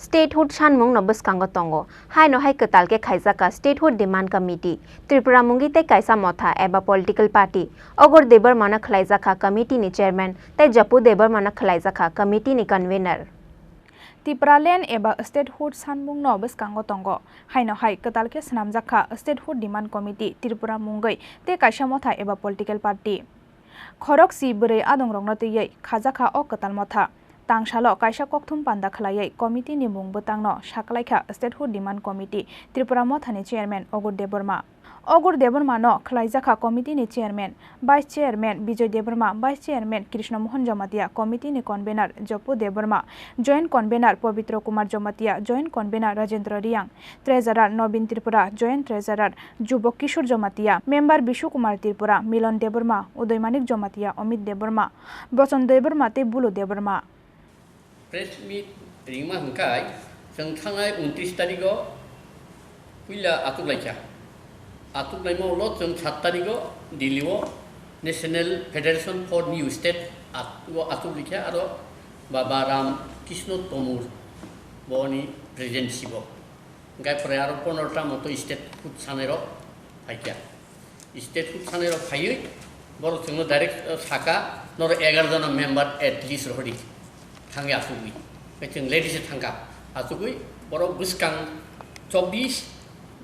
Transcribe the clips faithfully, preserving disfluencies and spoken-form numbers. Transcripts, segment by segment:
Statehood sanmung no bwskango tongo. Haino hai kwtal khe khaijak kha Statehood Demand Committee, Tripura mungwi tei kaisa motha eba political party. Ogur Debbarma no khwlaijak kha committee ni chairman tei Japu Debbarma no khwlaijak kha committee ni convener. Tipraland eba statehood sanmung no bwskango tongo. Haino hai kwtal khe swnamjak kha Statehood Demand Committee Tripura mungwi tei kaisa motha eba political party. Khorokchi bwrwi adongrokno twiwi khajakha o kwtal motha. Tangsalo kaisa kokthum panda khwlaiwi committee ni mung bwtangno saklaikha Statehood Demand Committee Tripura mothani chairman Ogur Debbarma. Ogur Debbarma no khwlaijakha committee ni chairman, vice chairman Bijoy Debbarma, vice chairman Krishna Mohan Jamatia, committee ni convener Jopu Debbarma, joint convener Pabitra Kumar Jamatia, joint convener Rajendra Riang, treasurer Nobin Tripura, joint treasurer Jubok Kishore Jamatia, member Bishu Kumar Tripura, Milon Debbarma, Udoy Manik Jamatia, Amit Debbarma, Bochon Debbarma tei Bulu Debbarma. Press meet ringma hwnkhe chwng thangnai untris tarigo puila achuk laikha. Achuk laima ulo chwng sat tarigo Delhi o National Federation for New State at-, o achuk laikha, aro Baba Ram Krishna Tomur boni presidency bo. Hingke pore aro pondro ta moto statehood sanai rok phaikha. Statehood sanai rok phaiwi borok chwngno direct, eh, saka, "Norok egaroh jona member at least rohordi thangwi achugwi." Hingke chwng ladies thangkha, achugwi borok bwskang chobbish,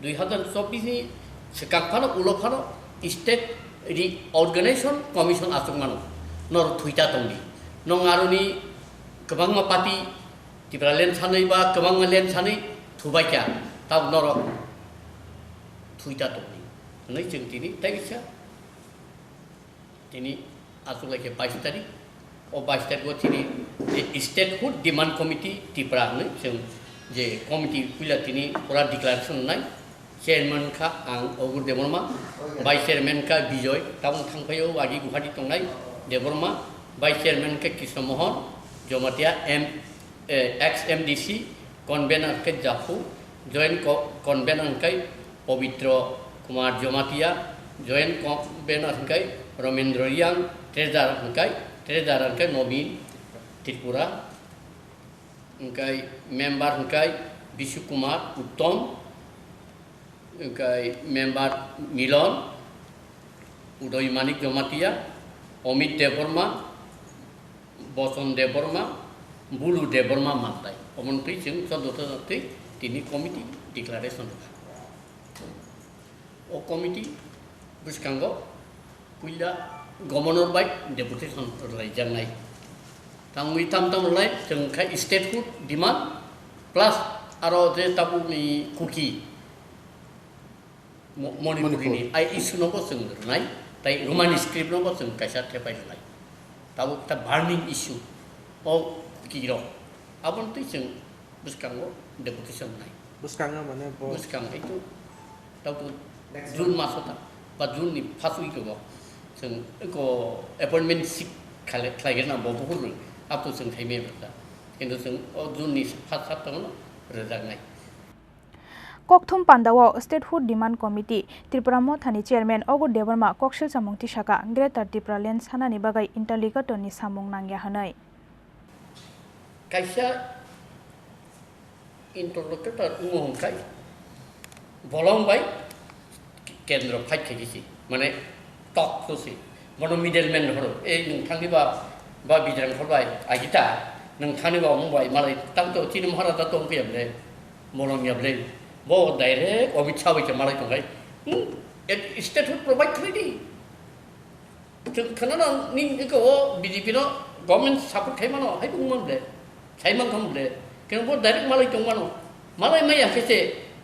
dui hazar chobbish ni swkang phano ulo phano state reorganization commission achuk mano. Norok thuita tongdi. Nong aroni kwbangma party Tipraland sanwi ba kwbangma land sanwi thubaikha, tabuk norok thuita tongdi hwnwi chwng tini tei kisa tini achuk laikhe bais tarik. O bais tarik o tini je Statehood Demand Committee Tipra hwnwi chwng je committee puila tini pura declaration wngnai. Chairman kha ang Ogur Debbarma, vice chairman kha Bijoy, tabuk thangphaio agi Guwahati tongnai Debbarma, vice chairman kha Krishna Mohan Jamatia, M, eh, ex M D C, convener khe Japu, joint co-, convener khe Pabitra Kumar Jamatia, joint convener khe Ramendra Riang, treasurer khe, treasurer khe Nobin Tripura, hingke member hingke Bishu Kumar Uttom, hingke member Milon, Udoy Manik Jamatia, Amit Debbarma, Bochon Debbarma, Bulu Debbarma mantai. Omono twi chwng choddo ta twi tini committee declaration rwkha. O committee bwskango puila governor bai deputation rwlaijaknai. Tangwi tam tam rwlai chwng khai statehood demand plus aro je tabukni Kuki Mo-, Manipuri ni Manipur. Ai issue no bo chwng rwnai, tai Roman script no bo chwng kaisa thepai rwnai. Tabuk ta burning issue o Kuki rok. Aboni twi chwng bwskango deputation nai. Bwskango mane bo bwskang hai to, tau to Next June month. Maso ta, ba June ni first week o chwng ko appointment seek khlai, khlai gena bo bukur rw, up to chwng khai me ta. Kintu chwng o June ni first hapta o rwjak nai. Kokthum pandao Statehood Demand Committee Tripura Mothani Chairman Ogur Debbarma koksil chamung tisaka Greater Tipraland sanani bagwi interlocutor ni samung nangya hwnwi. Kaisa interlocutor wngo hwnkhai bolong bai kendro fight khaikhe se, mane tok to se, bono middleman horo, ei nwng thangni ba, ba Bijrang khor bai agita, nwng thangni ba omo bai malai tang to chini Maharaja tong phiya ble, bolong ya ble, bo direct Amit Shah bai khe malai tongkhai, hmm, et-, statehood provide khlai di. Chwng khwnana nini eko o B J P no government support khai mano, hai wngman ble, sai mankha ble. Khe bo direct malai tong mano. Malai maya khe se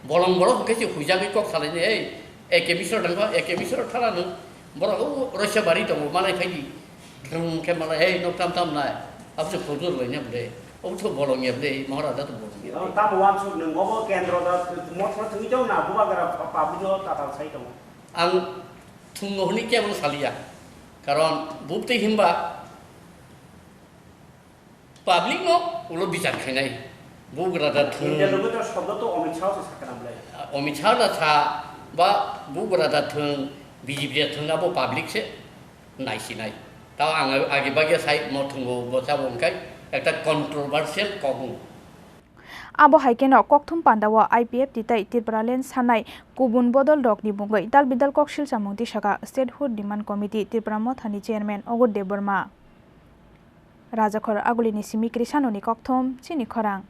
bolong borok khe se huijagwi kok salai ni, ei, A K Mishra dangba, A K Mishra thala no borok o Roisabari tongo, malai phai di. Thwng khe malai, ei, nok tam tam nai. Abo se khojur lai nya ble. Abo se bolong ya ble, Maharaja to bolong ya. Tamo wansuk nwng obo kendro da mothra thwngwi tong na, bubagra public no tatal sai tongo. Ang thwngno hwnwi kebo saliya, karon bubtwi himba public no ulo bichar khainai, bugra da thwng. India loge to shobdo to Amit Shah se sakna blai. Amit Shah da sa ba bugra da thwng, B J P da thwng abo public se naisinai. Tao ang agi bagya sai mo thwngo bo sabo hwnkhai ekta controversial kok wng. Abo hai kheno kokthum pandao I P F T tei Tipraland sanai kubun bodol rokni mungwi dal bidal kok silchamung tisakha Statehood Demand Committee Tipra Mothani Chairman Ogur Debbarma. Rajakhor Agulini simi Krisanoni kokthum chini khorang.